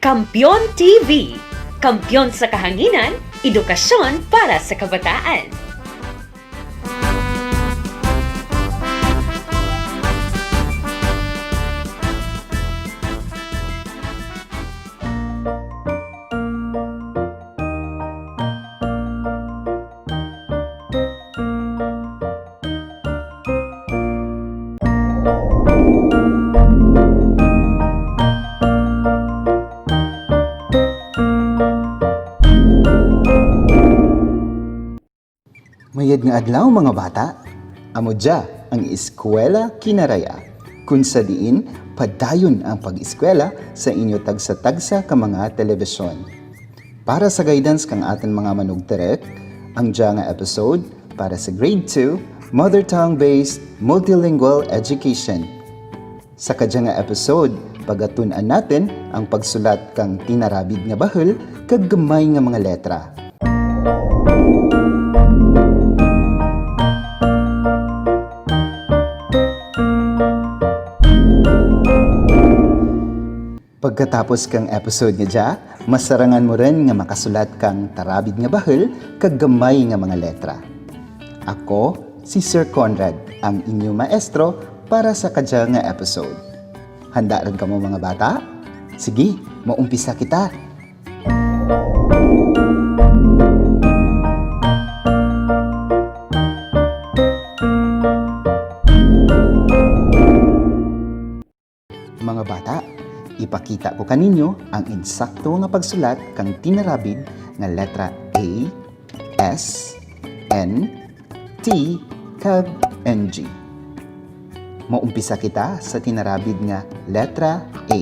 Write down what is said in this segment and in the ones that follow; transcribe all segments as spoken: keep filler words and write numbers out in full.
Kampeon T V, kampeon sa kahanginan, edukasyon para sa kabataan. Mayad nga adlaw, mga bata. Amo dya ang Eskwela Kinaray-a, kun sa diin padayon ang pag-eskwela sa inyo tagsa-tagsa ka mga telebisyon. Para sa guidance kang atun mga manugturuk, ang dya nga episode para sa Grade two, Mother Tongue-Based Multilingual Education. Sa kadya nga episode, pagatun-an natun ang pagsulat kang tinarabid nga bahul kag gamay nga mga letra. Pagkatapos kang episode nga dya, masarangan mo run nga makasulat kang tarabid nga bahul kag gamay nga mga letra. Ako si Sir Conrad, ang inyo maestro para sa kadya nga episode. Handa run kamo, mga bata? Sige, maumpisa kita. Mga bata, ipakita ko kaninyo ang insakto nga pagsulat kang tinarabid nga letra A, S, N, T, kag N G. Maumpisa kita sa tinarabid nga letra A.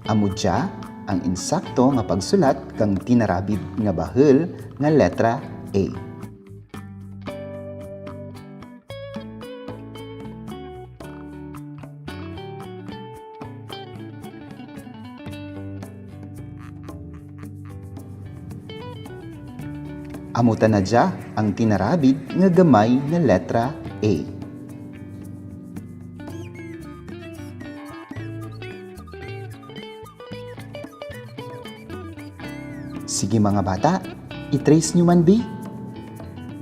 Amo dya ang insakto nga pagsulat kang tinarabid nga bahul nga letra A. Amo tana dya ang tinarabid nga gamay nga letra A. Sige, mga bata, i-trace nyo man bi.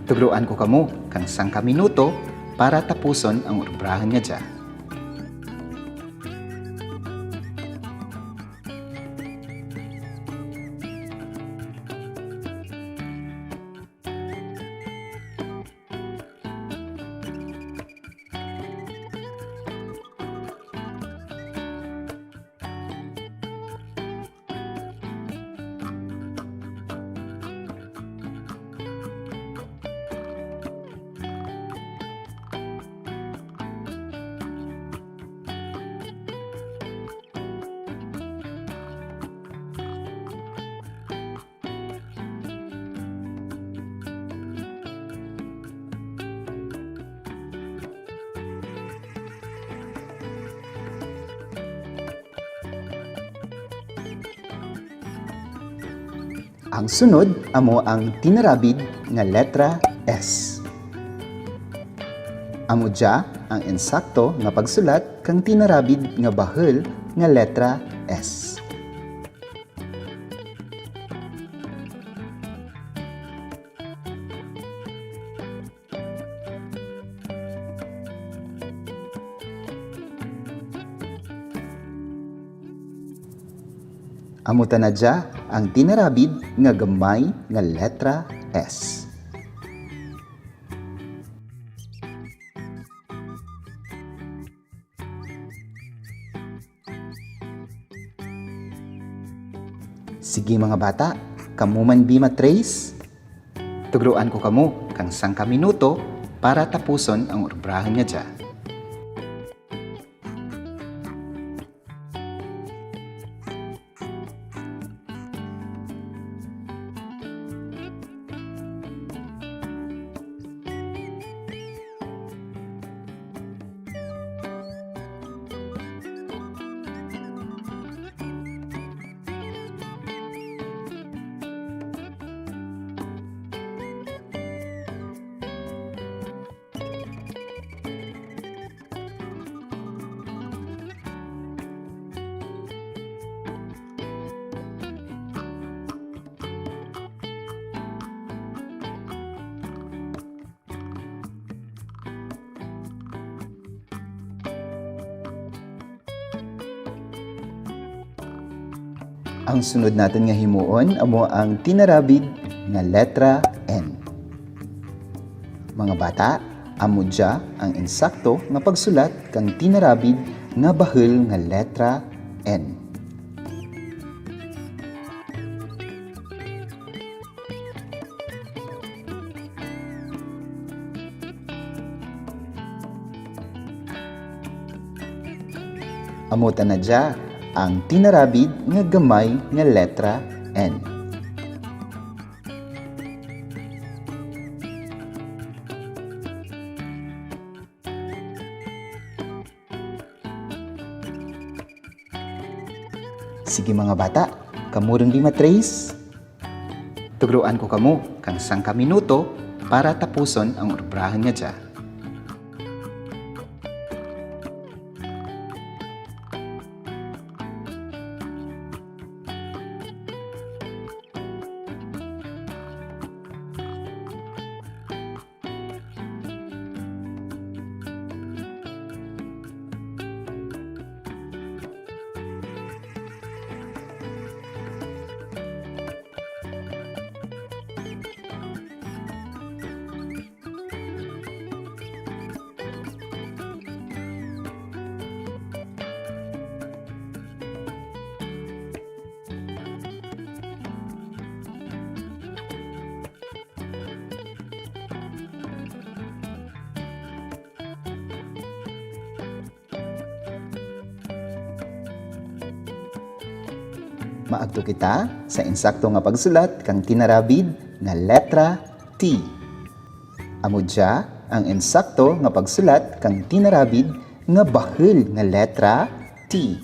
Tugroan ko kamo kang sangka minuto para tapuson ang urubrahun nga dya. Ang sunod amo ang tinarabid nga letra S. Amo dya ang insakto nga pagsulat kang tinarabid nga bahul nga letra S. Amo tana dya ang tinarabid nga gamay nga letra S. Sige, mga bata, kamo man bi ma-trace? Tugroan ko kamo kang sangka minuto para tapuson ang urubrahun nga dya. Ang sunod natun nga himuon amo ang tinarabid nga letra N. Mga bata, amo dya ang insakto nga pagsulat kang tinarabid nga bahul nga letra N. Amo tana dya ang tinarabid nga gamay nga letra N. Sige, mga bata, kamo run bi ma-trace. Tugroan ko kamo kang sangka minuto para tapuson ang urubrahun nga dya. Maagto kita sa insakto nga pagsulat kang tinarabid nga letra T. Amo dya ang insakto nga pagsulat kang tinarabid nga bahul nga letra T.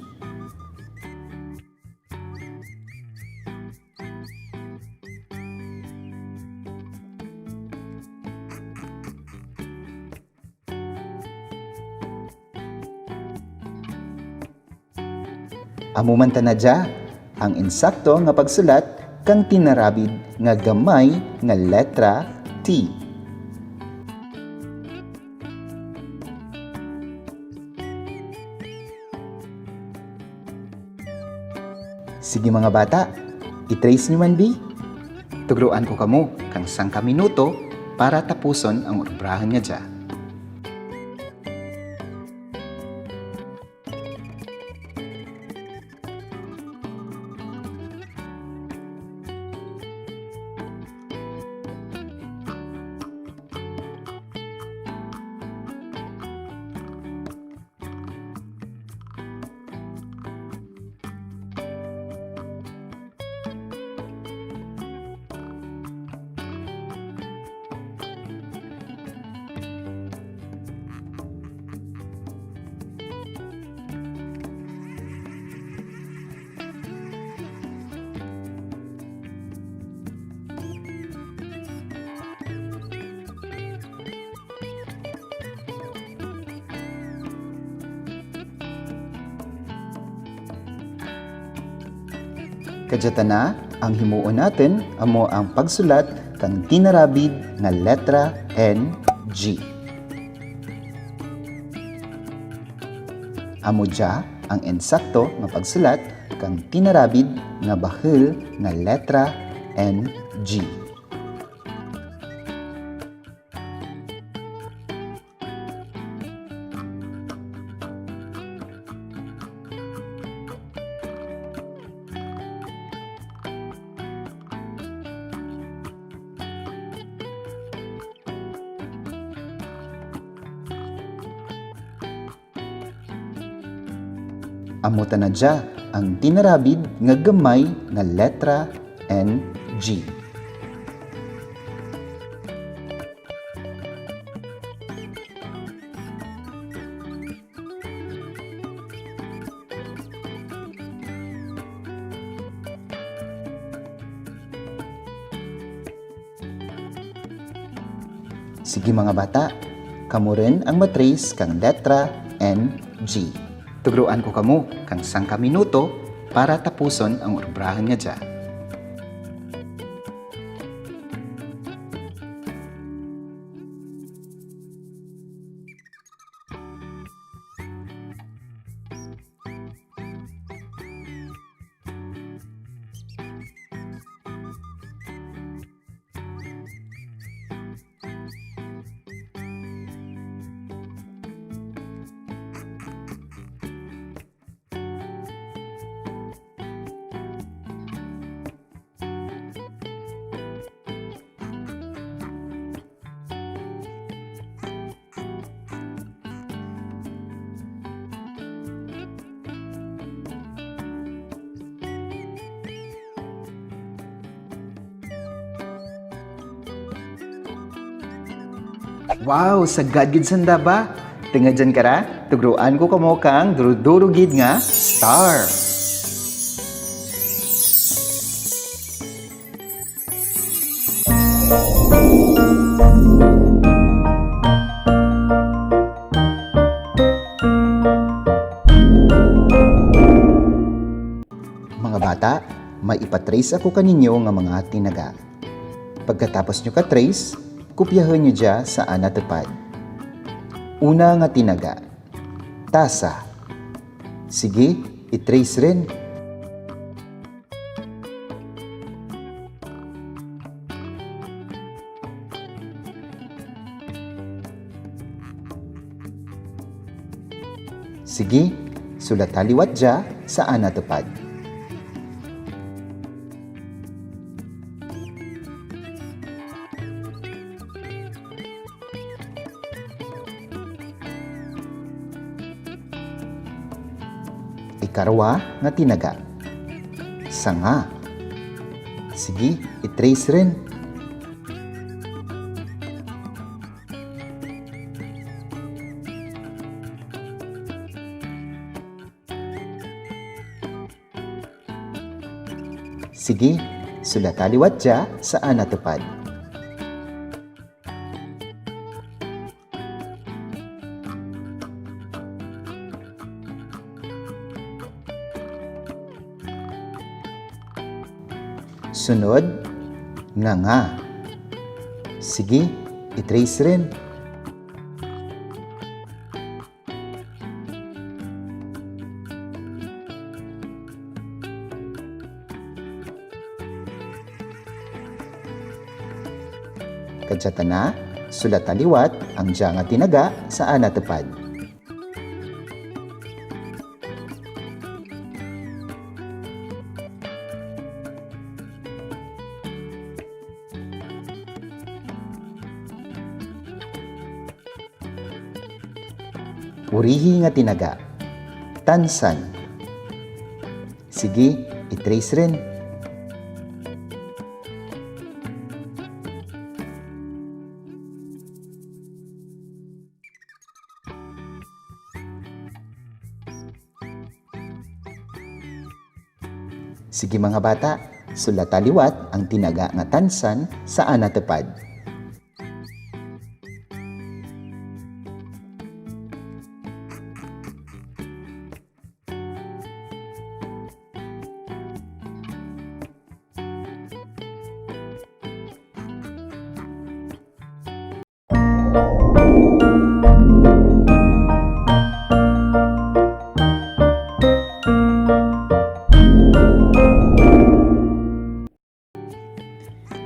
Amo man tana dya ang insakto nga pagsulat kang tinarabid nga gamay nga letra T. Sige, mga bata, i-trace nyo man bi. Tugroan ko kamo kang sangka minuto para tapuson ang urubrahun nga dya. Kadya tana, ang himuon natun amo ang pagsulat kang tinarabid nga letra N G. Amo dya ang insakto nga pagsulat kang tinarabid nga bahul nga letra N G. Amo tana dya ang tinarabid nga gamay nga letra N G. Sige, mga bata, kamo run ang ma-trace kang letra N G. Tugroan ko kamo kang sangka minuto para tapuson ang urubrahun nga dya. Wow, sagad gid sanda ba? Tungud dyan kara, tugroan ko kamo kang duro-duro gid nga star. Mga bata, may ipa-trace ako kaninyo nga mga tinaga. Pagkatapos nyo ka-trace, kopyahun nyo dya sa ana tupad. Una nga tinaga, tasa. Sige, i-trace run. Sige, sulata liwat dya sa ana tupad. Ikarwa nga tinaga, sanga. Sige, i-trace run. Sige, sulata liwat dya sa ana tupad. Sunod, nganga. Sige, i-trace run. Kadya tana, sulata liwat ang dya nga tinaga sa ana tupad. Urihi nga tinaga, tansan. Sige, i-trace run. Sige, mga bata, sulata liwat ang tinaga nga tansan sa ana tupad.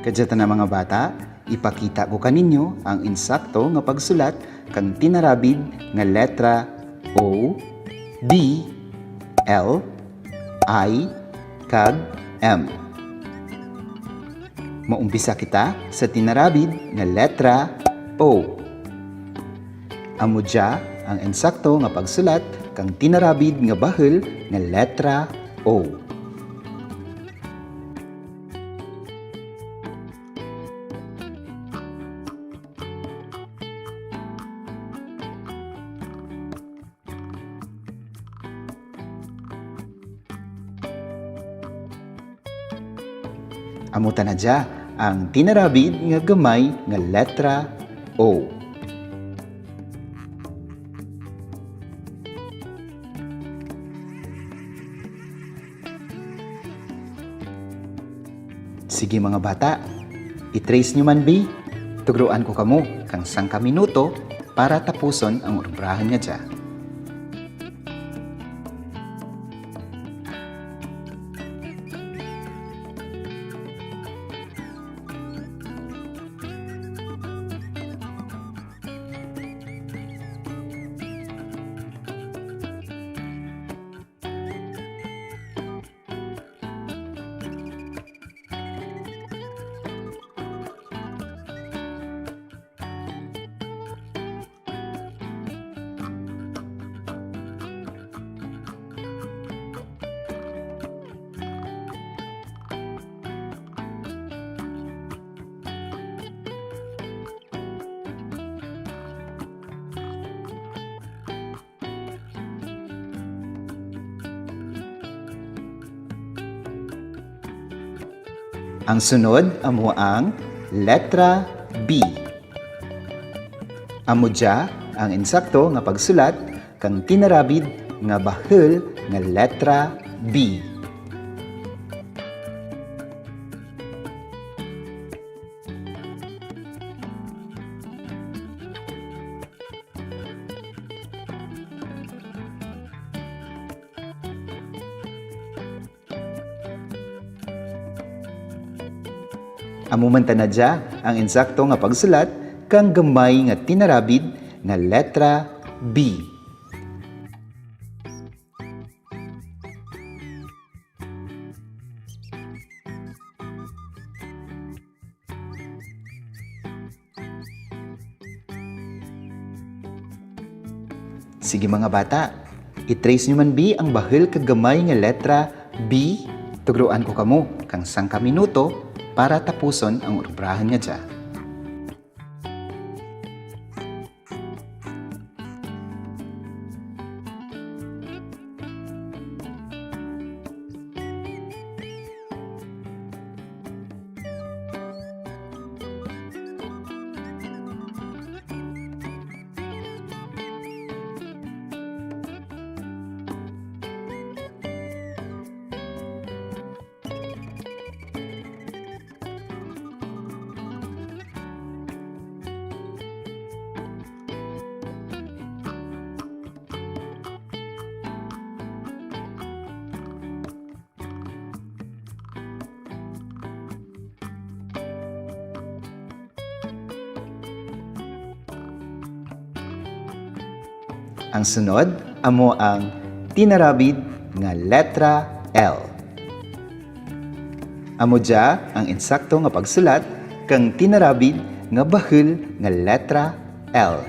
Kadya tana, mga bata, ipakita ko kaninyo ang insakto nga pagsulat kang tinarabid nga letra O, D, L, I, kag M. Maumpisa kita sa tinarabid nga letra O. Amo dya ang insakto nga pagsulat kang tinarabid nga bahul nga letra O. Amo tana dya ang tinarabid nga gamay nga letra O. Sige, mga bata, i-trace nyo man bi, tugroan ko kamo kang sangka minuto para tapuson ang urubrahun nga dya. Ang sunod amo ang letra B. Amo dya ang insakto nga pagsulat kang tinarabid nga bahul nga letra B. Amo man tana dya ang insakto nga pagsulat kang gamay nga tinarabid nga letra B. Sige, mga bata, i-trace nyo man bi ang bahul kag gamay nga letra B. Tugroan ko kamo kang sangka minuto para tapuson ang urubrahun nga dya. Ang sunod, amo ang tinarabid nga letra L. Amo dya ang insakto nga pagsulat kang tinarabid nga bahul nga letra L.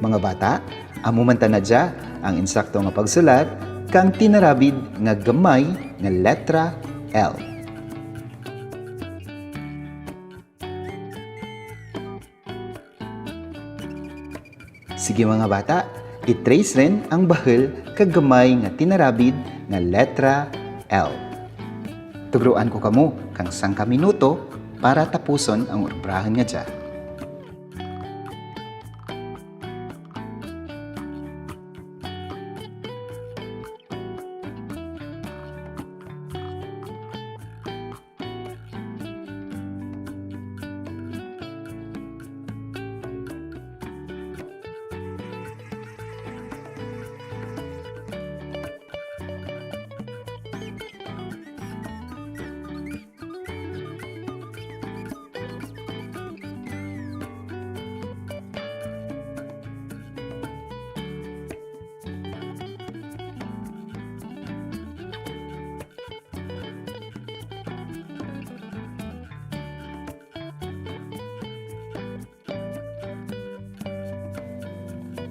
Mga bata, amo man tana dya ang insakto nga pagsulat kang tinarabid nga gamay nga letra L. Sige, mga bata, i-trace run ang bahul kag gamay nga tinarabid nga letra L. Tugroan ko kamo kang sangka minuto para tapuson ang urubrahun nga dya.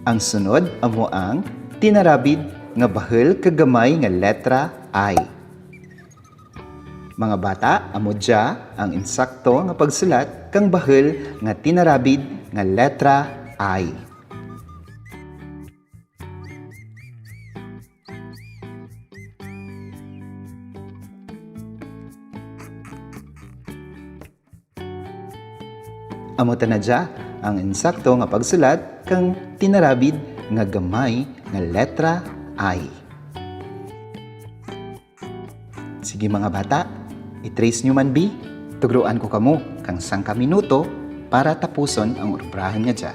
Ang sunod amo ang tinarabid nga bahul kag gamay nga letra I. Mga bata, amo dya ang insakto nga pagsulat kang bahul nga tinarabid nga letra I. Amo tana dya ang insakto nga pagsulat kang tinarabid nga gamay nga letra I. Sige, mga bata, i-trace nyo man bi, tugroan ko kamo kang sangka minuto para tapuson ang urubrahun nga dya.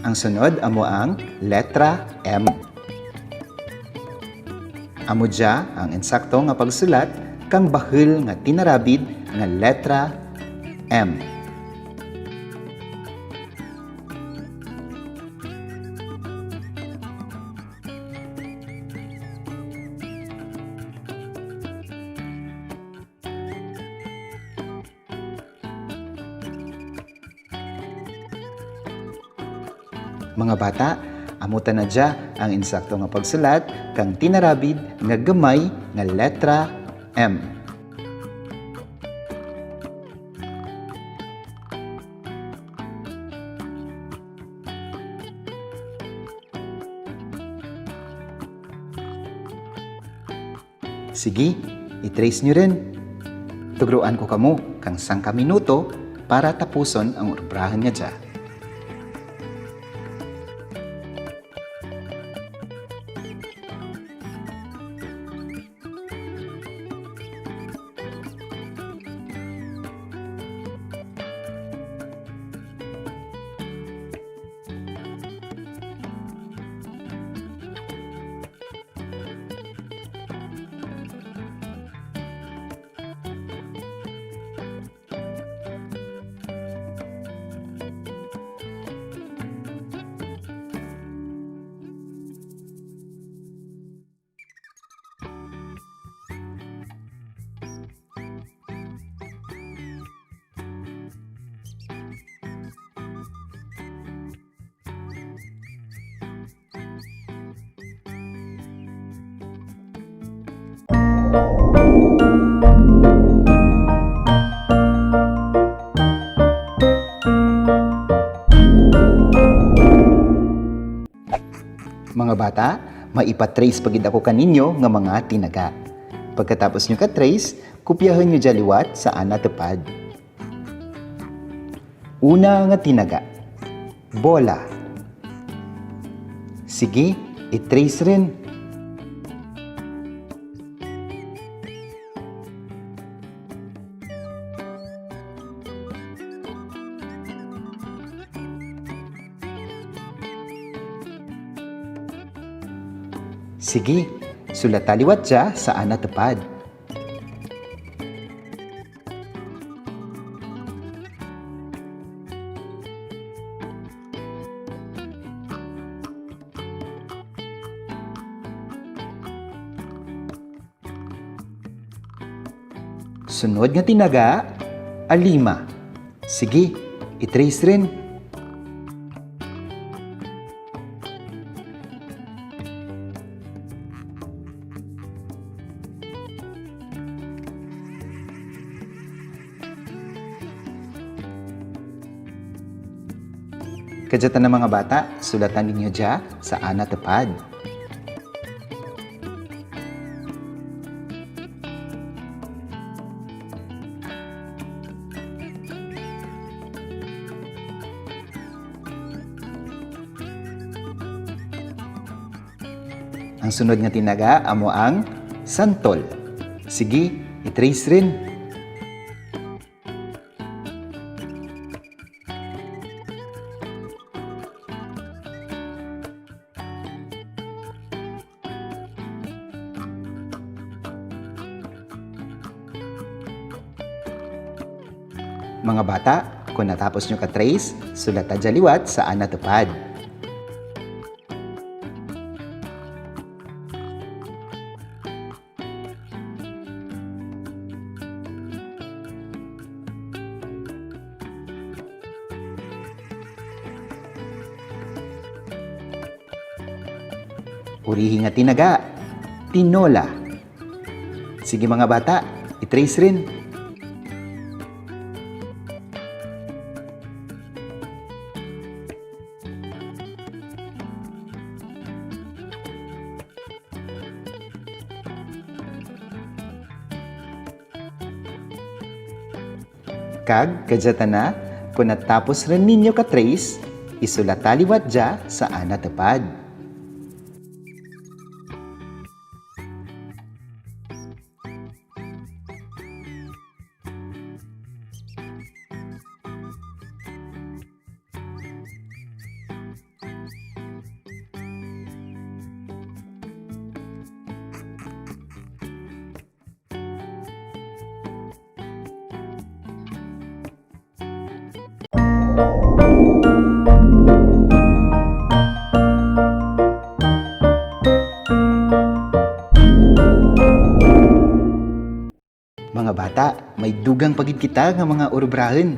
Ang sunod amo ang letra M. Amo dya ang insakto nga pagsulat kang bahul nga tinarabid nga letra M. Mga bata, amo tana dya ang insakto nga pagsulat kang tinarabid nga gamay nga letra M. Sige, i-trace nyo run. Tugroan ko kamo kang sangka minuto para tapuson ang urubrahun nga dya. Mga bata, may ipa-trace pa gid ako kaninyo nga mga tinaga. Pagkatapos nyo ka-trace, kopyahun nyo dya liwat sa ana tupad. Una nga tinaga, bola. Sige, i-trace run. Sige, sulata liwat dya sa ana tupad. Sunod nga tinaga, alima. Sige, i-trace run. Kadya tana mga bata, sulata ninyo dya sa ana tupad. Ang sunod nga tinaga amo ang santol. Sige, i-trace run. Mga bata, kon natapos nyo ka-trace, sulata dya liwat sa ana tupad. Urihi nga tinaga, tinola. Sige mga bata, i-trace run. Kag kadya tana, kon natapos run ninyo ka-trace, isulata liwat dya sa ana tupad. Bata, may dugang pa gid kita nga mga urubrahun.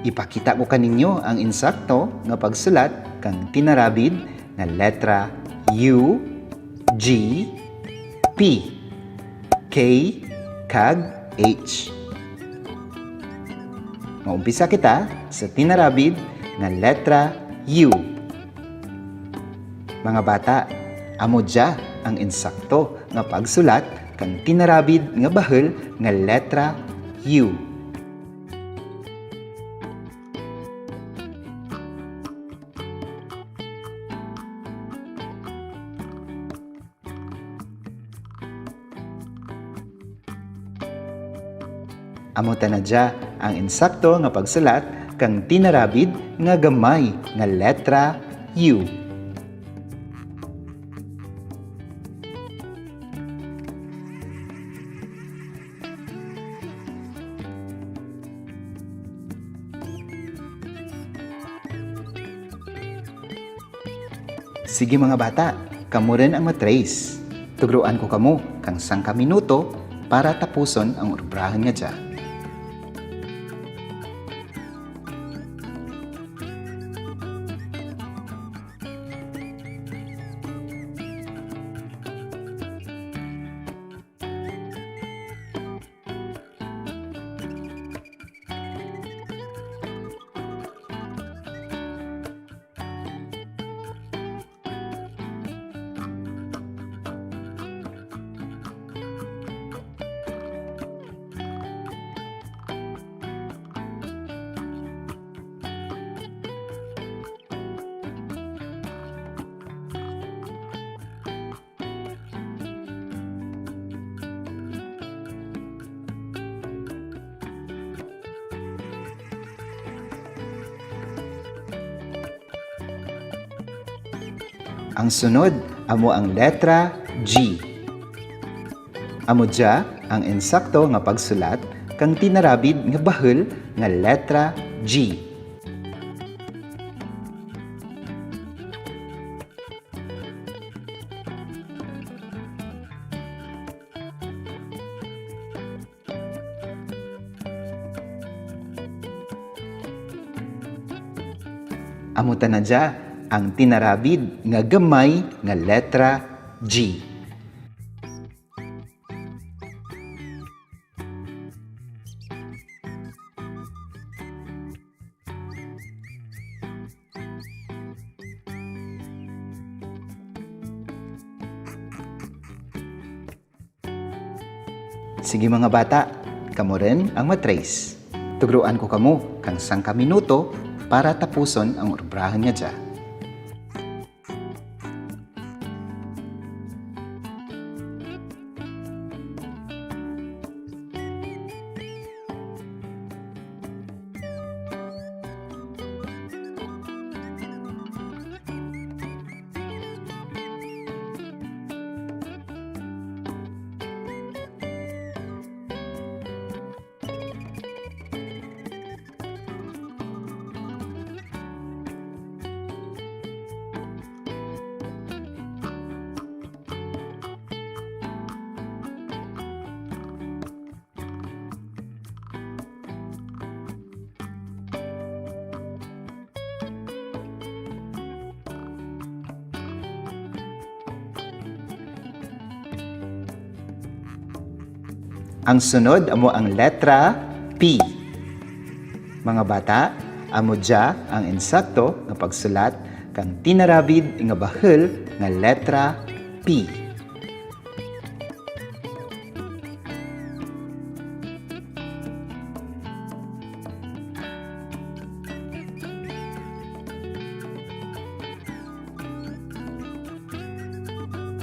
Ipakita ko kaninyo ang insakto nga pagsulat kang tinarabid nga letra U, G, P, K, kag H. Maumpisa kita sa tinarabid nga letra U. Mga bata, amo dya ang insakto nga pagsulat kang tinarabid nga bahul nga letra U. Amo tana dya ang insakto nga pagsulat kang tinarabid nga gamay nga letra U. Sige, mga bata, kamo run ang ma-trace. Tugroan ko kamo kang sangka minuto para tapuson ang urubrahun nga dya. Ang sunod, amo ang letra G. Amo dya ang insakto nga pagsulat kang tinarabid nga bahul nga letra G. Amo tana dya ang tinarabid nga gamay nga letra G. Sige, mga bata, kamo run ang ma-trace. Tugroan ko kamo kang sangka minuto para tapuson ang urubrahun nga dya. Ang sunod amo ang letra P. Mga bata, amo dya ang insakto nga pagsulat kang tinarabid nga bahul nga letra P.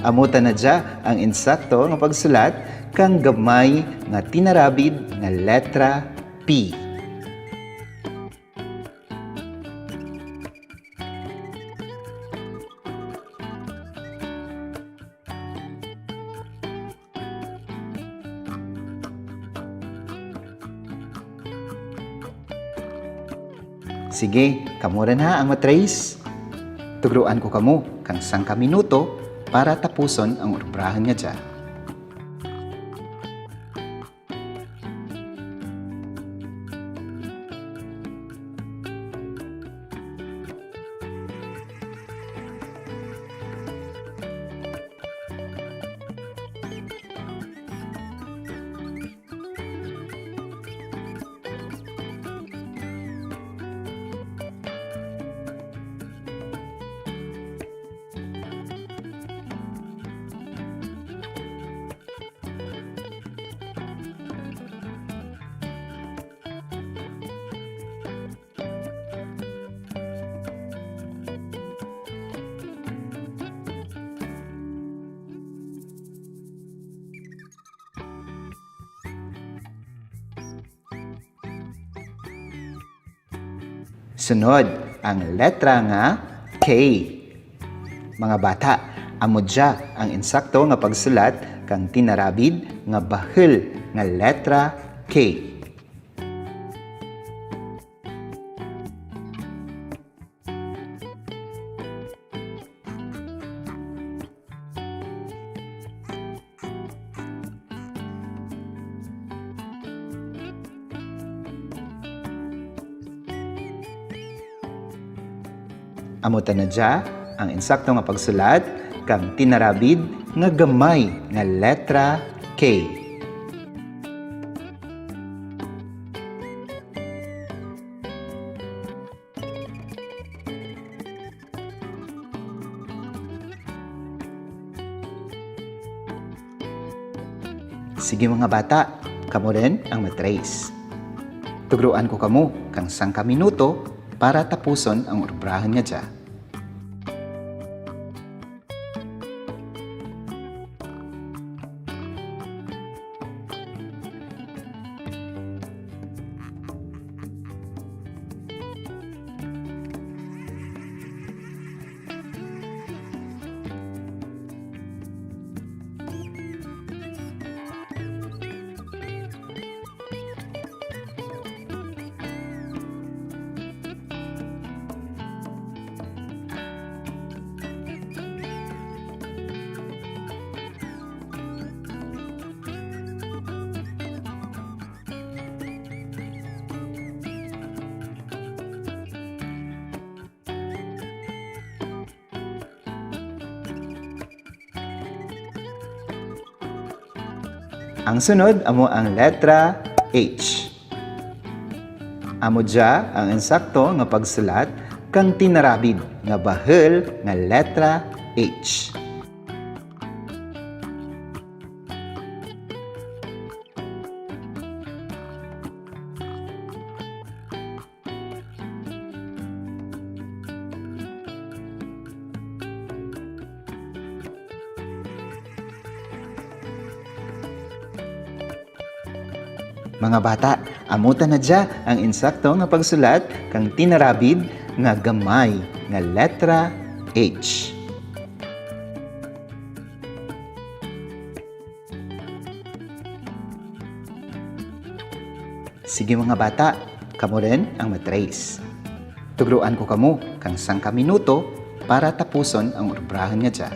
Amo tana dya ang insakto nga pagsulat kang gamay nga tinarabid nga letra P. Sige, kamo run ha ang ma-trace. Tugroan ko kamo kang sangka minuto para tapuson ang urubrahun nga dya. Sunod, ang letra nga K. Mga bata, amo dya ang insakto nga pagsulat kang tinarabid nga bahul nga letra K. Amo tana dya ang insakto nga pagsulat kang tinarabid nga gamay nga letra K. Sige, mga bata, kamo run ang ma-trace. Tugroan ko kamo kang sangka minuto para tapuson ang urubrahun nga dya. Ang sunod amo ang letra H. Amo dya ang insakto nga pagsulat kang tinarabid nga bahul nga letra H. Mga bata, amo tana dya ang insakto nga pagsulat kang tinarabid nga gamay nga letra H. Sige, mga bata, kamo run ang ma-trace. Tugroan ko kamo kang sangka minuto para tapuson ang urubrahun nga dya.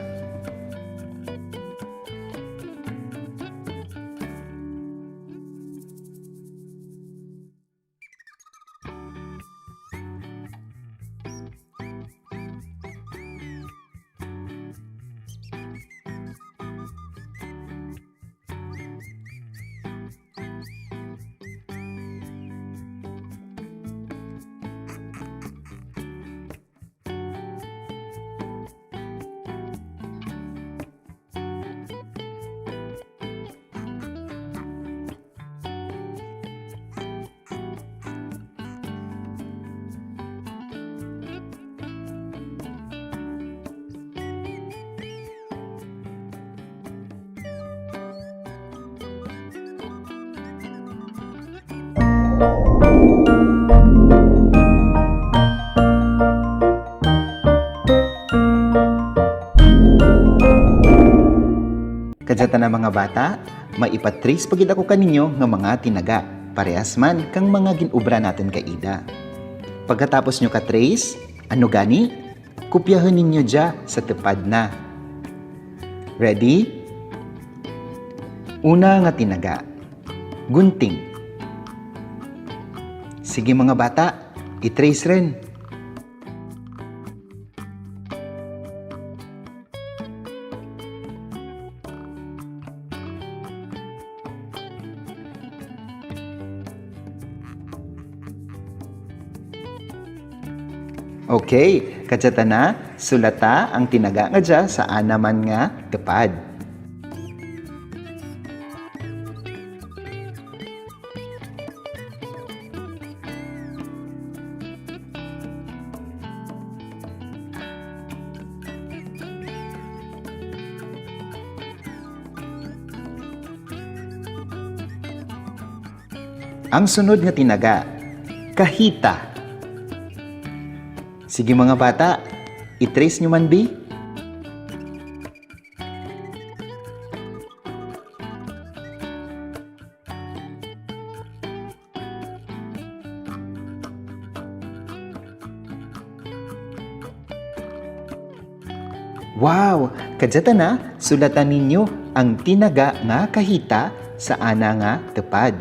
Kadya tana, mga bata, may ipa-trace pa gid ako kaninyo nga mga tinaga, parehas man kang mga gin-obra natun kaina. Pagkatapos nyo ka-trace, ano gani? Kopyahun ninyo dya sa tupad na. Ready? Una nga tinaga, gunting. Sige, mga bata, i-trace run. Okay, kadya tana, sulata ang tinaga nga dya sa ana man nga tupad. Ang sunod nga tinaga, kahita. Sige, mga bata, i-trace nyo man, bi. Wow! Kadya tana, sulatan ninyo ang tinaga nga kahita sa ana nga tupad.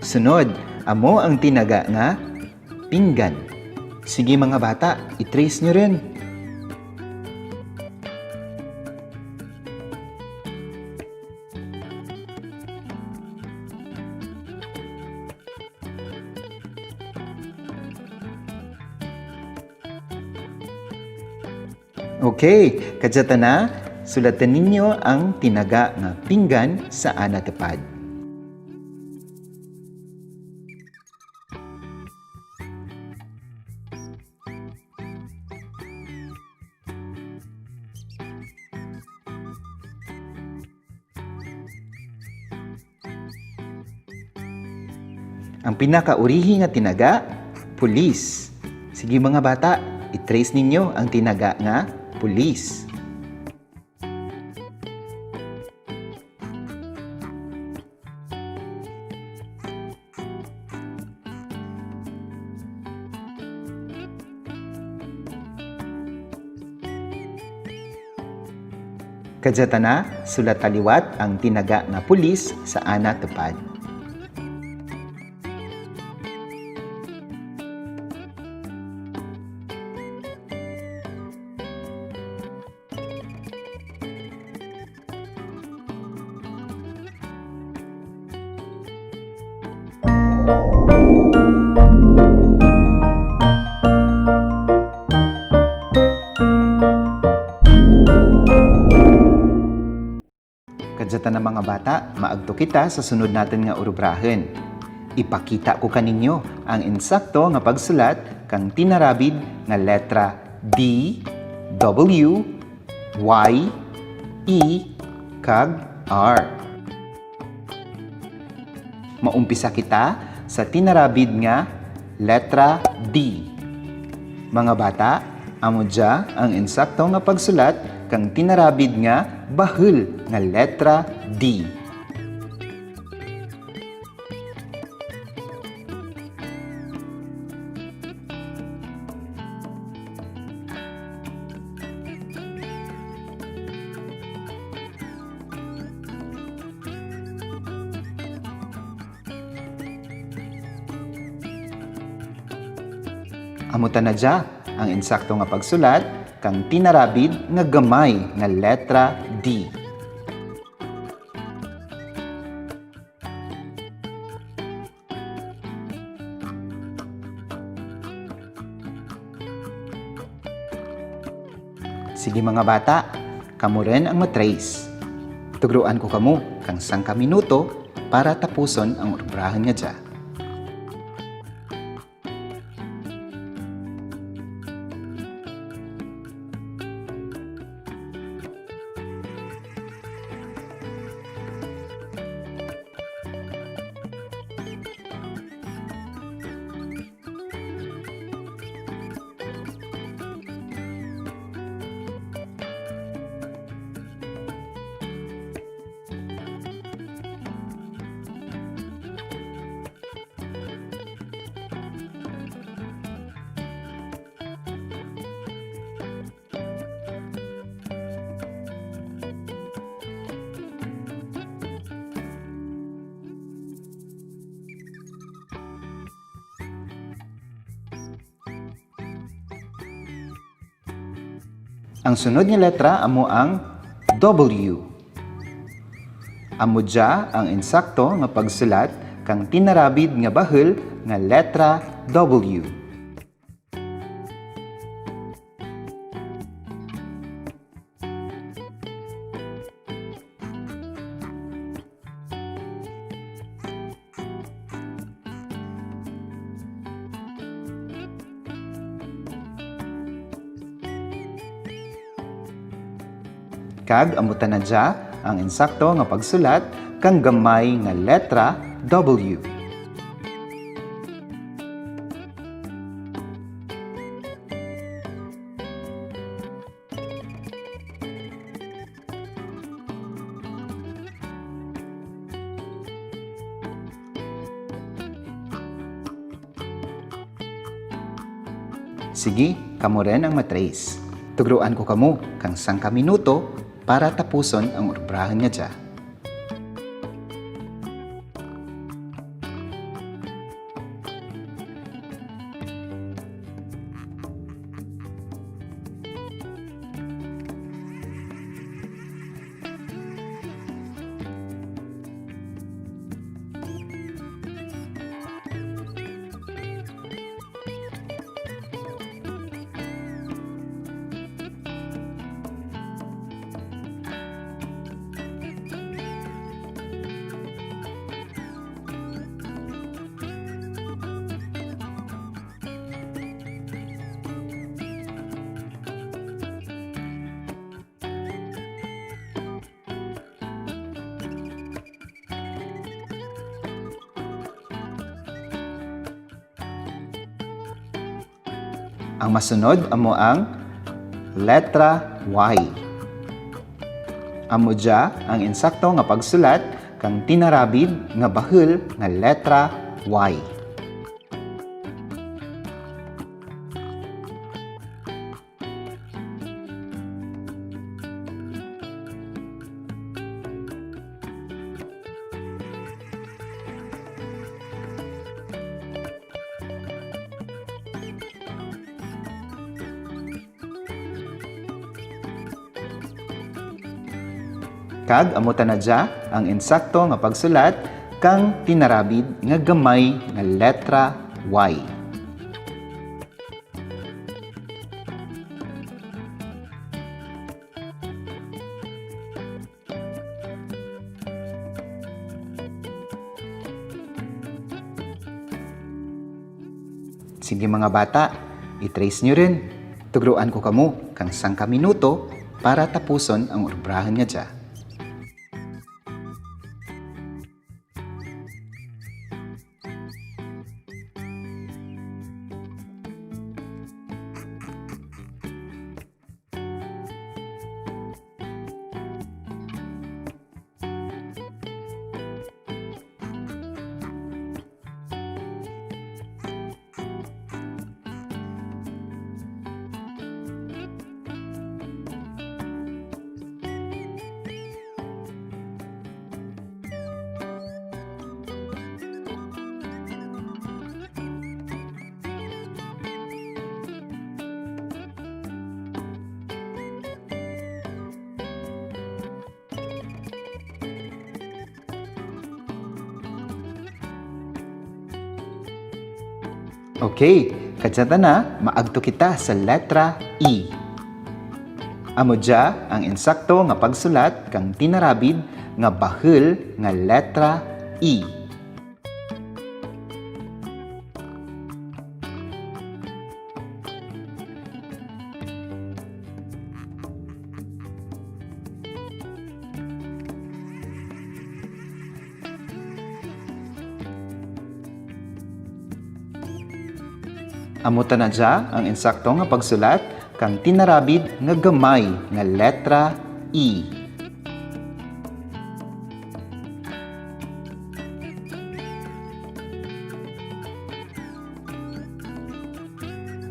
Sunod, amo ang tinaga nga pinggan. Sige, mga bata, i-trace nyo run. Okay, kadya tana, sulatan ninyo ang tinaga nga pinggan sa ana tupad. Ang pinakaurihi nga tinaga, pulis. Sige, mga bata, i-trace ninyo ang tinaga nga pulis. Kadya tana, sulata liwat ang tinaga nga pulis sa ana tupad. Kadya tana, mga bata, maagto kita sa sunod natun nga urubrahun. Ipakita ko kaninyo ang insakto nga pagsulat kang tinarabid nga letra D, W, Y, E, kag R. Maumpisa kita sa tinarabid nga letra D. Mga bata, amo dya ang insakto nga pagsulat kang tinarabid nga bahul nga letra D. Amo tana dya ang insakto nga pagsulat kang tinarabid nga gamay nga letra D. Sige, mga bata, kamo run ang ma-trace. Tugroan ko kamo kang sangka minuto para tapuson ang urubrahun nga dya. Ang sunod nga letra amo ang W. Amo dya ang insakto nga pagsulat kang tinarabid nga bahul nga letra W. Kag amo tana dya ang insakto nga pagsulat kang gamay nga letra W. Sige, kamo run ang ma-trace. Tugroan ko kamo kang sangka minuto para tapuson ang urubrahun nga dya. Ang masunod amo ang letra Y. Amo dya ang insakto nga pagsulat kang tinarabid nga bahul nga letra Y. Kag amo tana dya ang insakto nga pagsulat kang tinarabid nga gamay nga letra Y. Sige, mga bata, i-trace nyo run. Tugroan ko kamo kang sangka minuto para tapuson ang urubrahun nga dya. Okay, kadya tana, maagto kita sa letra E. Amo dya ang insakto nga pagsulat kang tinarabid nga bahul nga letra E. Amo tana dya ang insakto nga pagsulat kang tinarabid nga gamay nga letra E.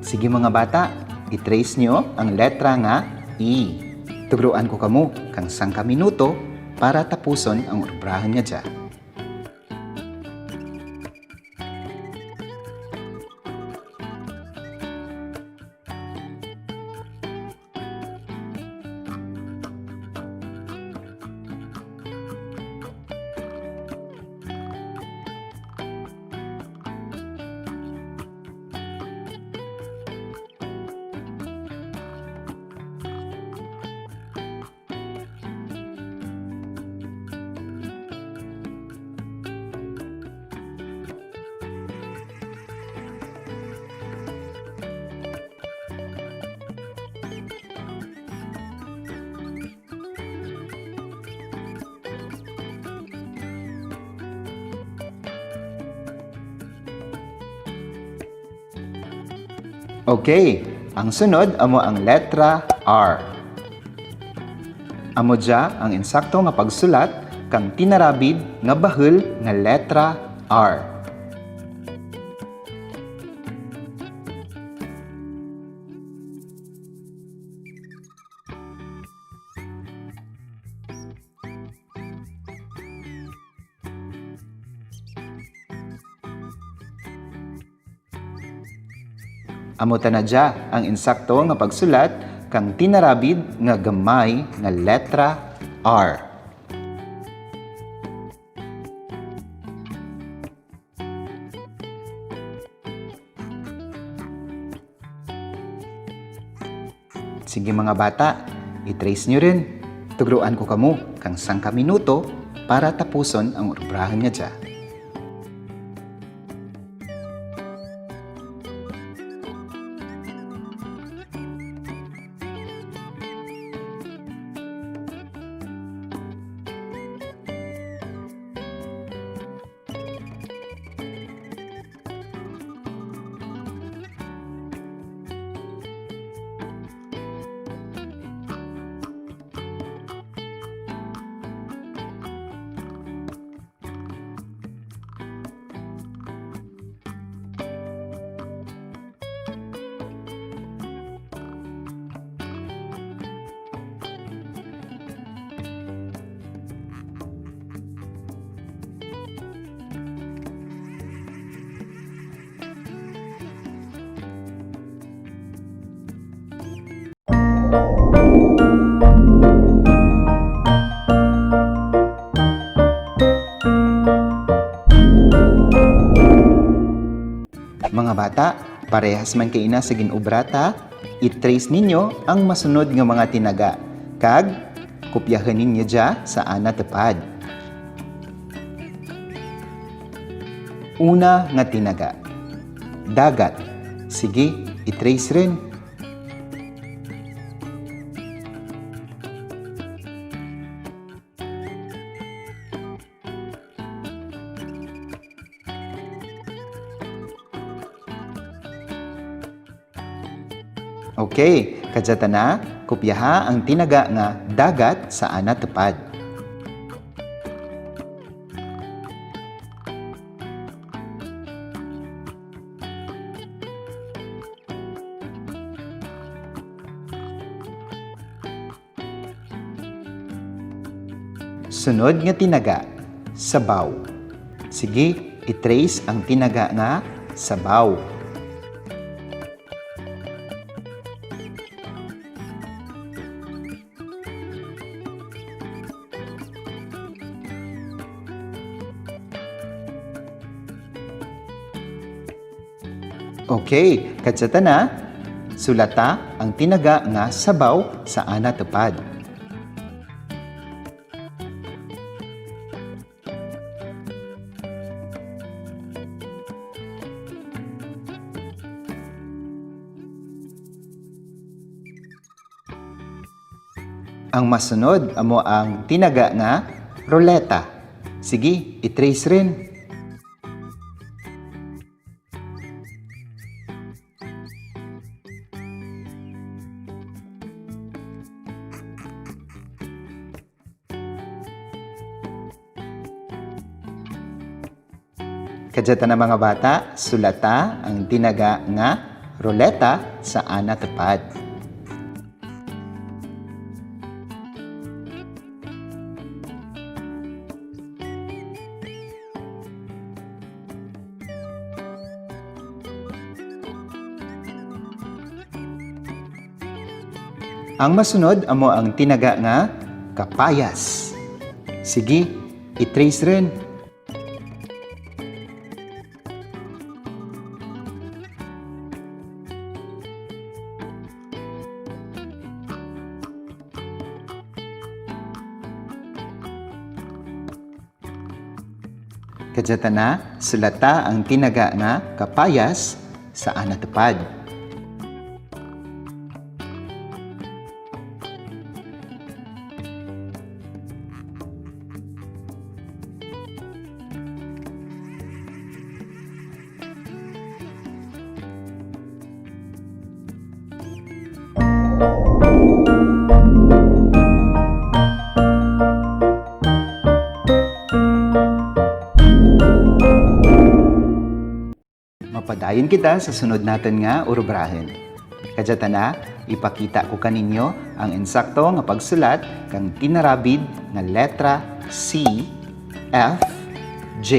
Sige, mga bata, i-trace nyo ang letra nga E. Tugroan ko kamo kang sangka minuto para tapuson ang urubrahun nga dya. Okay, ang sunod amo ang letra R. Amo dya ang insakto nga pagsulat kang tinarabid nga bahul nga letra R. Amo tana dya ang insakto nga pagsulat kang tinarabid nga gamay nga letra R. Sige, mga bata, i-trace nyo run. Tugroan ko kamo kang sangka minuto para tapuson ang urubrahun nga dya. Mga bata, parehas man kaina sa gin-obra ta, i-trace ninyo ang masunod nga mga tinaga, kag kopyahun ninyo dya sa ana tupad. Una nga tinaga, dagat. Sige, i-trace run. Okay, kadya tana, kopyaha ang tinaga nga dagat sa ana tupad. Sunod nga tinaga, sabaw. Sige, i-trace ang tinaga nga sabaw. Okay, kadya tana, sulata ang tinaga nga sabaw sa ana tupad. Ang masunod amo ang tinaga nga ruleta. Sige, i-trace run. Kadya tana, mga bata, sulata ang tinaga nga ruleta sa ana tupad. Ang masunod amo ang tinaga nga kapayas. Sige, i-trace run. Kadya tana, sulata ang tinaga nga kapayas sa ana tupad. Mapadayon kita sa sunod natun nga urubrahun. Kadya tana, ipakita ko kaninyo ang insakto nga pagsulat kang tinarabid nga letra C, F, J,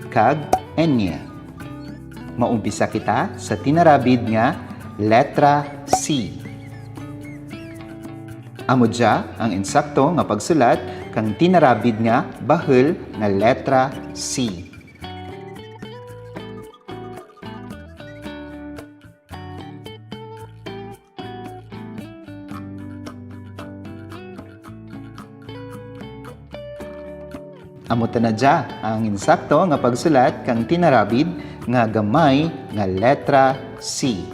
kag Ñ. Maumpisa kita sa tinarabid nga letra C. Amo dya ang insakto nga pagsulat kang tinarabid nga bahul nga letra C. Amo tana dya ang insakto nga pagsulat kang tinarabid nga gamay nga letra C.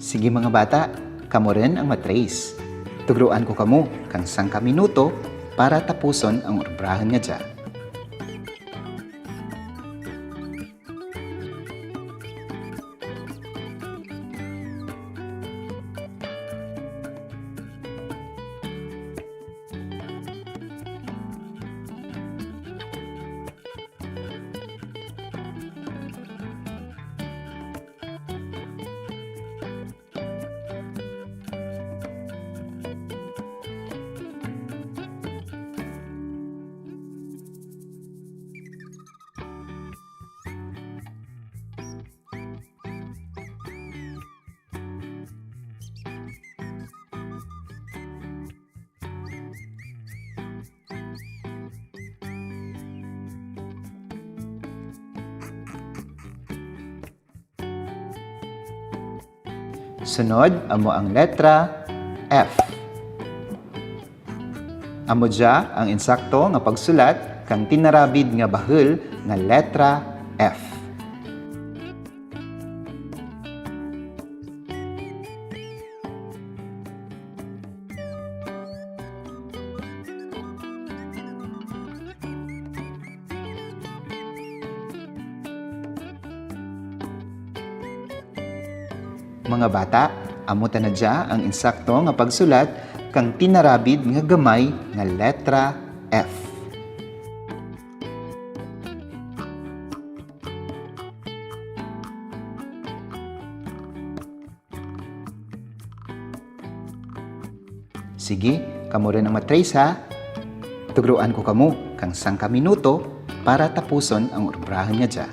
Sige, mga bata, kamo run ang ma-trace. Tugroan ko kamo kang sangka minuto para tapuson ang urubrahun nga dya. Sunod, amo ang letra F. Amo dya ang insakto nga pagsulat kang tinarabid nga bahul nga letra F. Mga bata, amo tana dya ang insakto nga pagsulat kang tinarabid nga gamay nga letra F. Sige, kamo run ang ma-trace, ha. Tugroan ko kamo kang sangka minuto para tapuson ang urubrahun nga dya.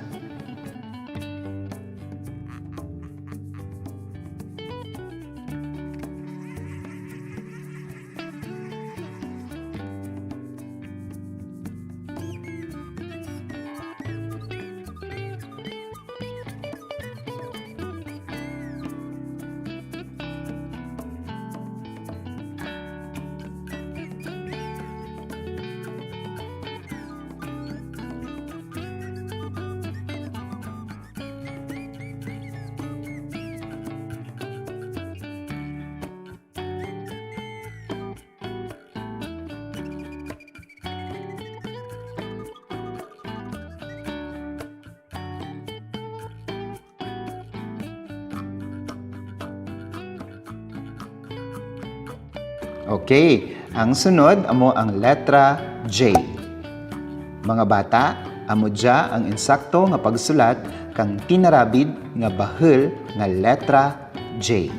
Okay, ang sunod amo ang letra J. Mga bata, amo dya ang insakto nga pagsulat kang tinarabid nga bahul nga letra J.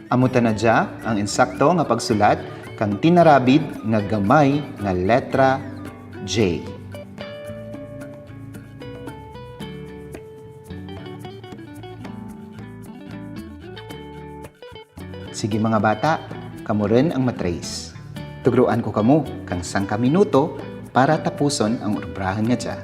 Amo tana dya ang insakto nga pagsulat kang tinarabid nga gamay nga letra J. Sige, mga bata, kamo run ang ma-trace. Tugroan ko kamo kang sangka minuto para tapuson ang urubrahun nga dya.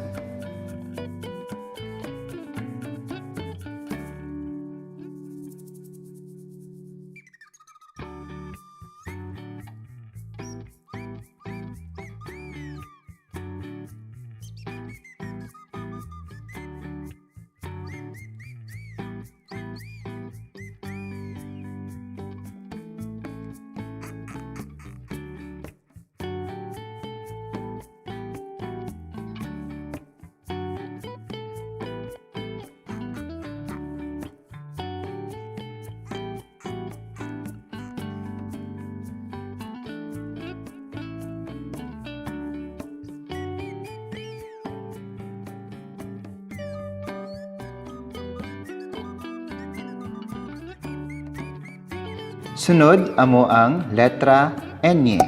Sunod amo ang letra N.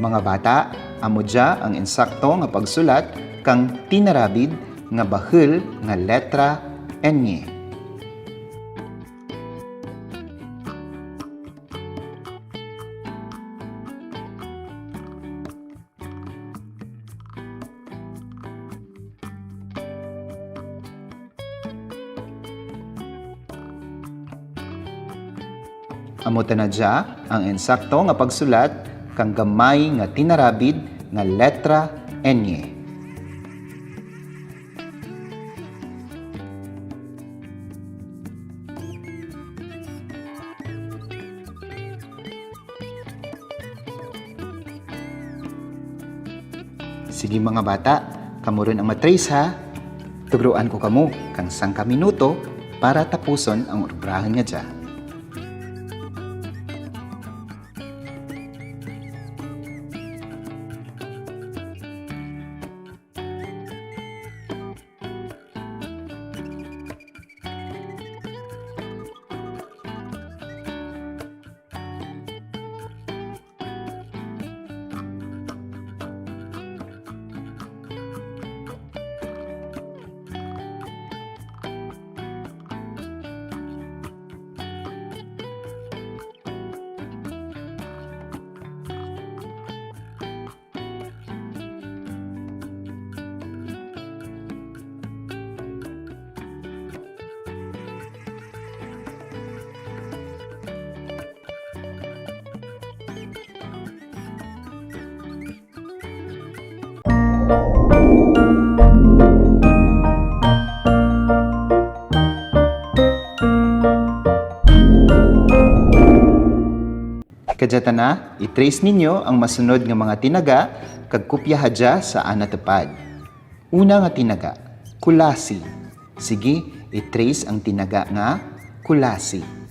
Mga bata, amo dya ang insakto nga pagsulat kang tinarabid nga bahul nga letra N. Amo tana dya ang insakto nga pagsulat kang gamay nga tinarabid nga letra N. Sige, mga bata, kamo run ang ma-trace, ha. Tugroan ko kamo kang sangka minuto para tapuson ang urubrahun nga dya. Kadya tana, i-trace ninyo ang masunod nga mga tinaga kag kopyaha dya sa ana tupad. Una nga tinaga, kulasi. Sige, i-trace ang tinaga nga kulasi.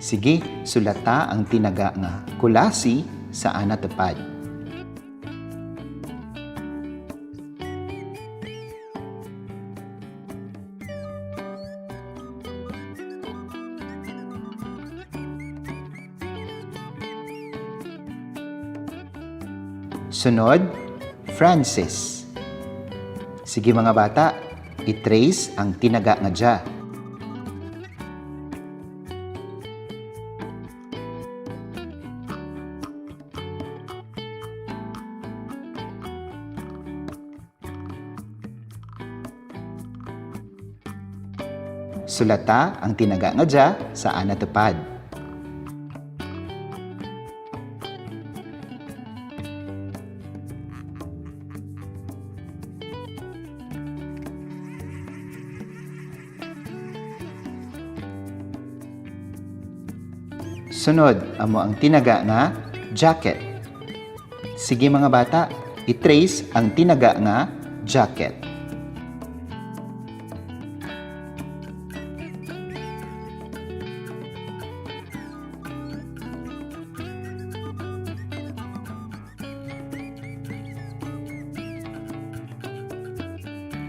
Sige, sulata ang tinaga nga kulasi sa ana tupad. Sunod, Francis. Sige, mga bata, i-trace ang tinaga nga dya. Sulata ang tinaga nga dya sa ana tupad. Sunod, amo ang tinaga nga jacket. Sige, mga bata, i-trace ang tinaga nga jacket.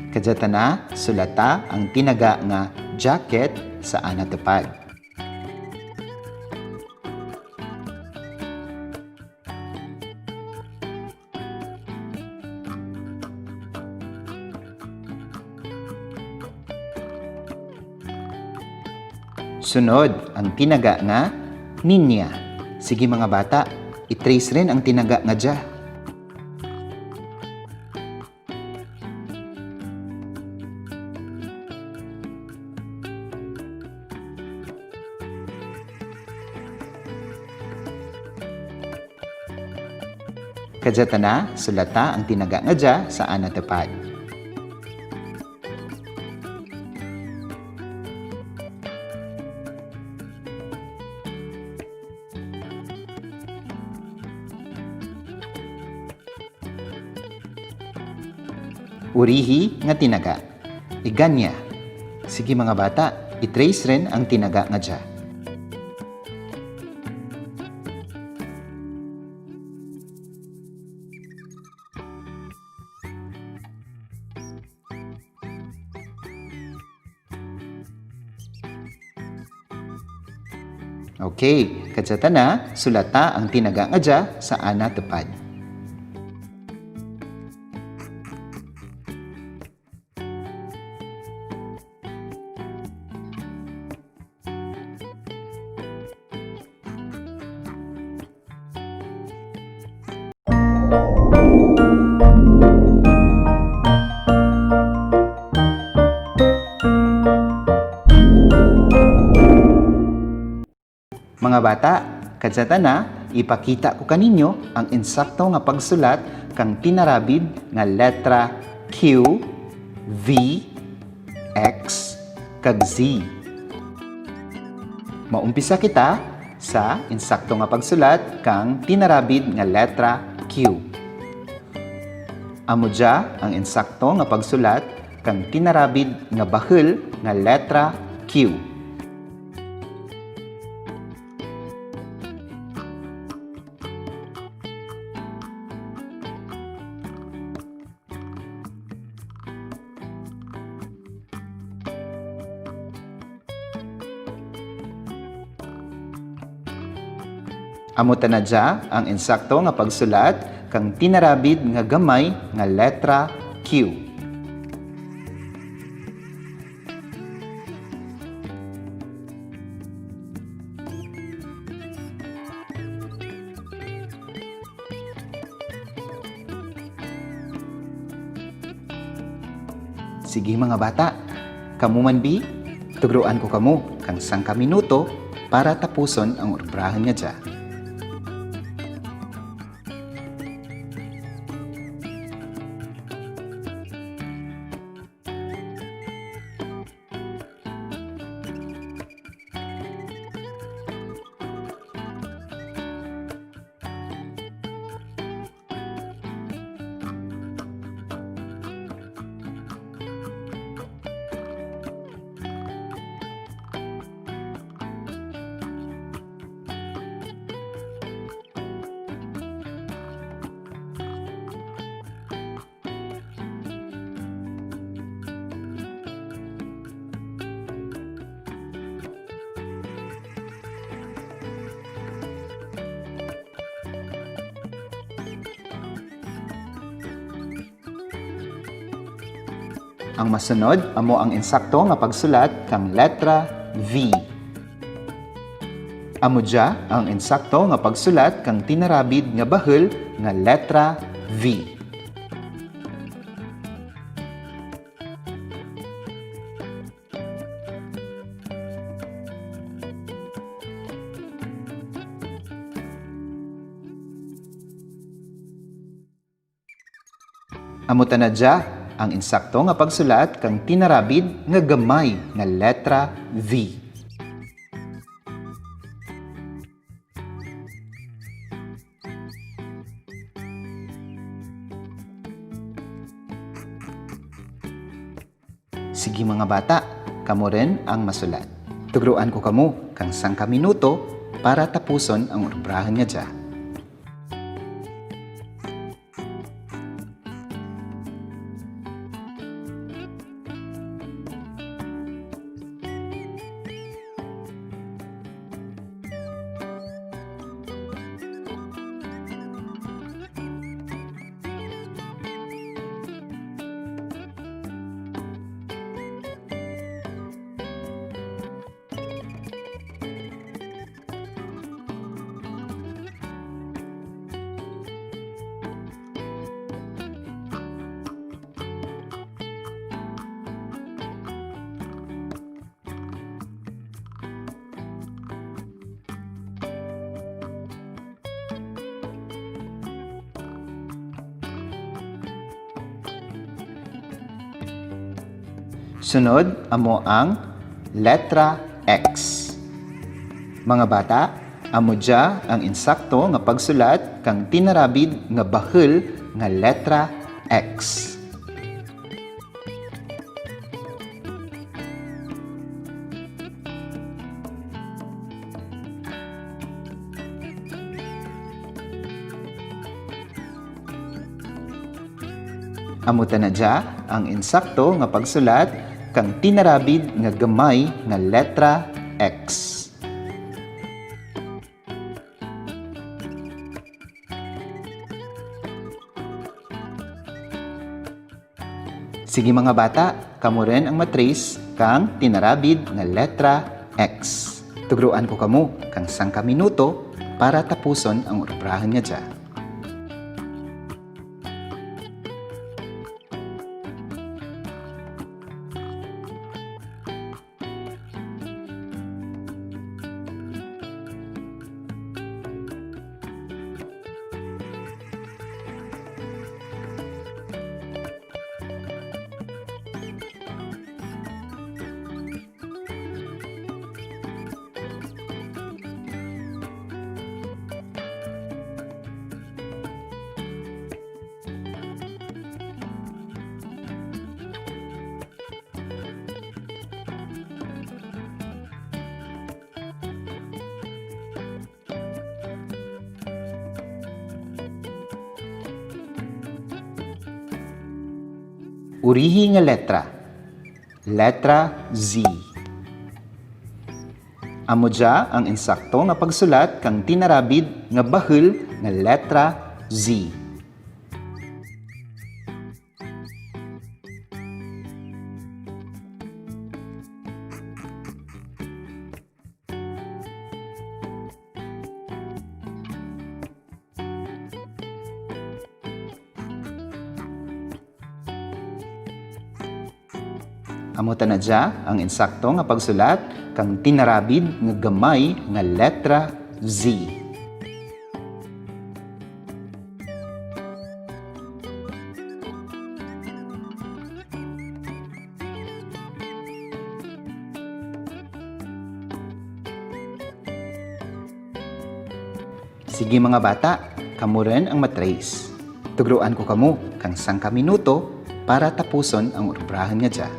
Kadya tana, sulata ang tinaga nga jacket sa ana tupad. Sunod, ang tinaga nga ninya. Sige, mga bata, i-trace run ang tinaga nga dya. Kadya tana, sulata ang tinaga nga dya sa ana tupad. Urihi nga tinaga. Iganya. Sige, mga bata, I-trace run ang tinaga nga dya. Okay, kadya tana, sulata ang tinaga nga dya sa ana tupad. Mga bata, kadya tana, ipakita ko kaninyo ang insakto nga pagsulat kang tinarabid nga letra Q, V, X, kag Z. Maumpisa kita sa insakto nga pagsulat kang tinarabid nga letra Q. Amo dya ang insakto nga pagsulat kang tinarabid nga bahul nga letra Q. Amo tana dya ang insakto nga pagsulat kang tinarabid nga gamay nga letra Q. Sige, mga bata, kamo man bi, tugroan ko kamo kang sangka minuto para tapuson ang urubrahun nga dya. Ang masunod amo ang insakto nga pagsulat kang letra V. Amo dya ang insakto nga pagsulat kang tinarabid nga bahul nga letra V. Amo tana dya ang insakto nga pagsulat kang tinarabid nga gamay nga letra V. Sige, mga bata, kamo run ang masulat. Tugroan ko kamo kang sangka minuto para tapuson ang urubrahun nga dya. Sunod, amo ang letra X. Mga bata, amo dya ang insakto nga pagsulat kang tinarabid nga bahul nga letra X. Amo tana dya ang insakto nga pagsulat kang tinarabid nga gamay nga letra X. Sige, mga bata, kamo run ang ma-trace kang tinarabid nga letra X. Tugroan ko kamo kang sangka minuto para tapuson ang urubrahun nga dya. Urihi nga letra. Letra Z. Amo dya ang insakto nga pagsulat kang tinarabid nga bahul nga letra Z. Amo tana dya ang insakto nga pagsulat kang tinarabid nga gamay nga letra Z. Sige, mga bata, kamo run ang ma-trace. Tugroan ko kamo kang sangka minuto para tapuson ang urubrahun nga dya.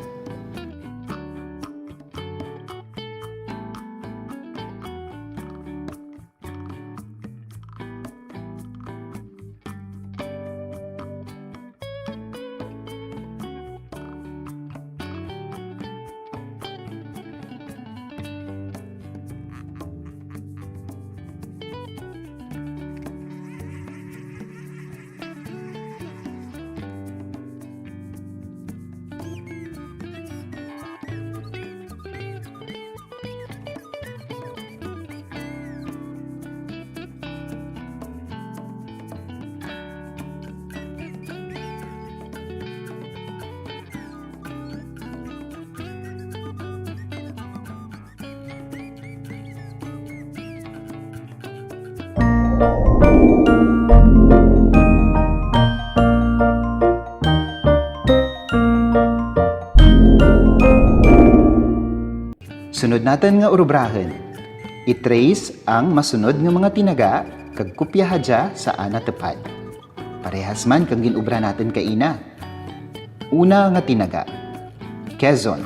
Sunod natun nga urubrahun. I-trace ang masunod nga mga tinaga kag kopyaha dya sa ana tupad. Parehas man kang gin-obra natun kaina. Una nga tinaga, Quezon.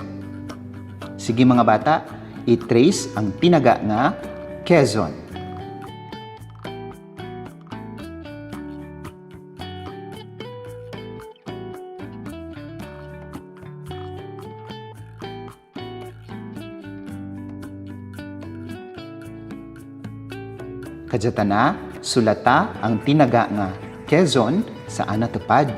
Sige, mga bata, i-trace ang tinaga nga Quezon. Kadya tana, sulata ang tinaga nga Quezon sa ana tupad.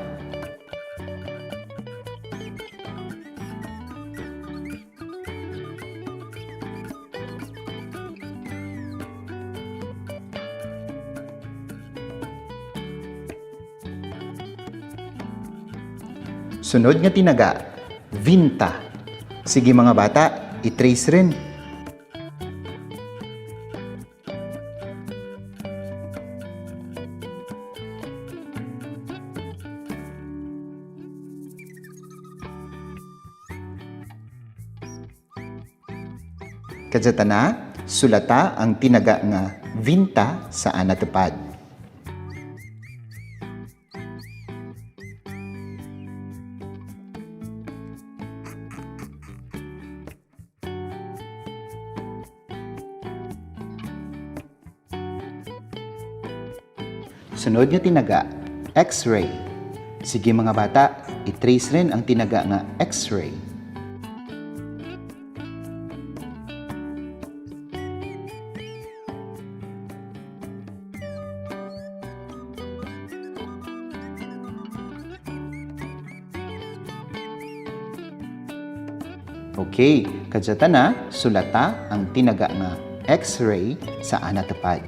Sunod nga tinaga, vinta. Sige, mga bata, i-trace run. Kadya tana, sulata ang tinaga nga vinta sa ana tupad. Sunod nga tinaga, X-ray. Sige, mga bata, i-trace run ang tinaga nga X-ray. Okay, kadya tana, sulata ang tinaga nga X-ray sa ana tupad.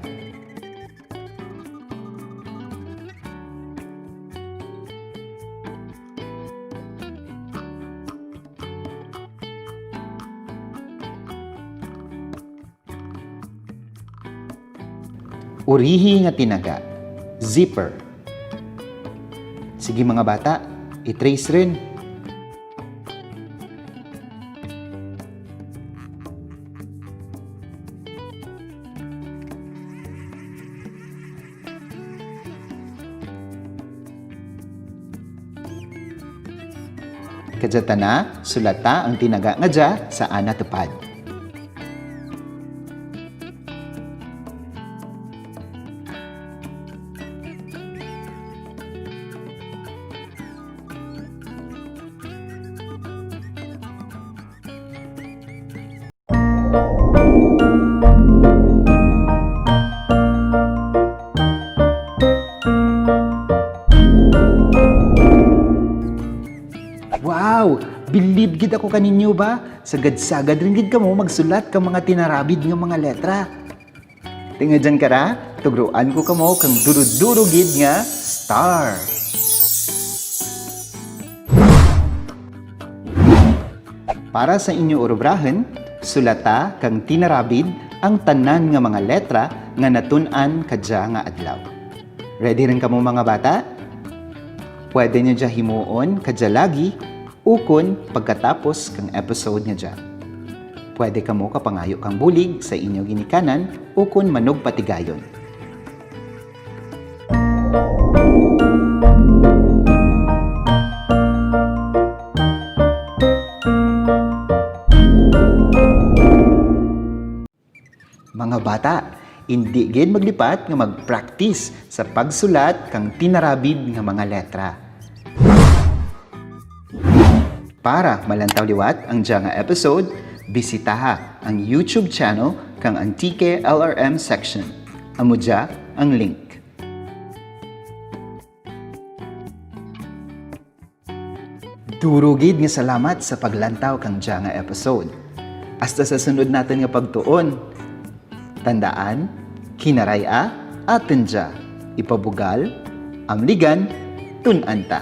Urihi nga tinaga, zipper. Sige, mga bata, i-trace run. Kadya tana, sulata ang tinaga nga dya sa ana tupad. Wow! Bilib gid ako kaninyo ba? Sagad-sagad run gid kamo magsulat kang mga tinarabid nga mga letra. Tingadyan kara, tugroan ko kamo kang duro-duro gid nga star. Para sa inyo urubrahun, sulata kang tinarabid ang tanan nga mga letra nga natun-an kadya nga adlaw. Ready run kamo, mga bata? Pwede nyo dya himuon kadya lagi ukon pagkatapos kang episode nga dya. Pwede kamo kapangayo kang bulig sa inyo ginikanan ukon manugpatigayon. Mga bata, indi gid maglipat nga mag-practice sa pagsulat kang tinarabid nga mga letra. Para malantaw liwat ang dya nga episode, bisitaha ang YouTube channel kang Antique L R M section. Amo dya ang link. Duro gid nga salamat sa paglantaw kang dya nga episode. Hasta sa sunod natun nga pagtuon. Tandaan, Kinaray-a, atun dya. Ipabugal, amligan, tun-an ta.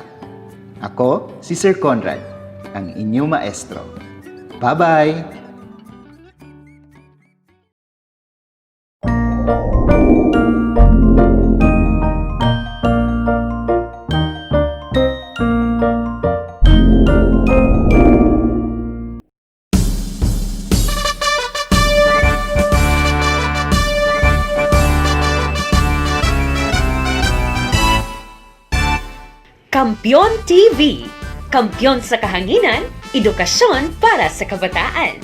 Ako si Sir Conrad, ang inyo maestro. Bye-bye! Kampeon T V, kampeon sa kahanginan, edukasyon para sa kabataan.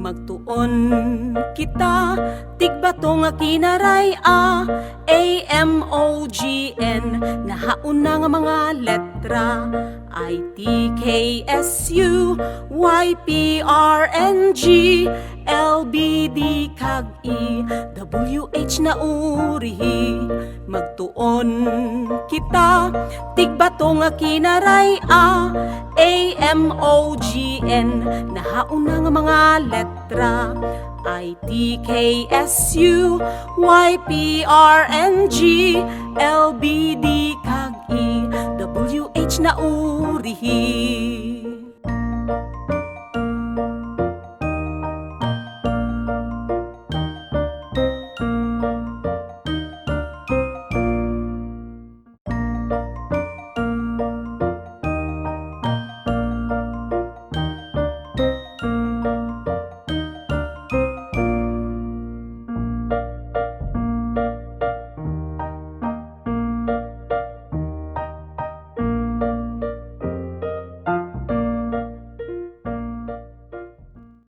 Magtuon kita, tigbato nga Kinaray-a, A M O G N, nahauna nga mga letra, I T K S U, Y P R N G, L B D kag E W H na urihi. Magtuon kita, tigbato nga Kinaray-a, A M O G N, nahauna nga mga letra, I T K S U, Y P R N G, L B D kag E W H na urihi.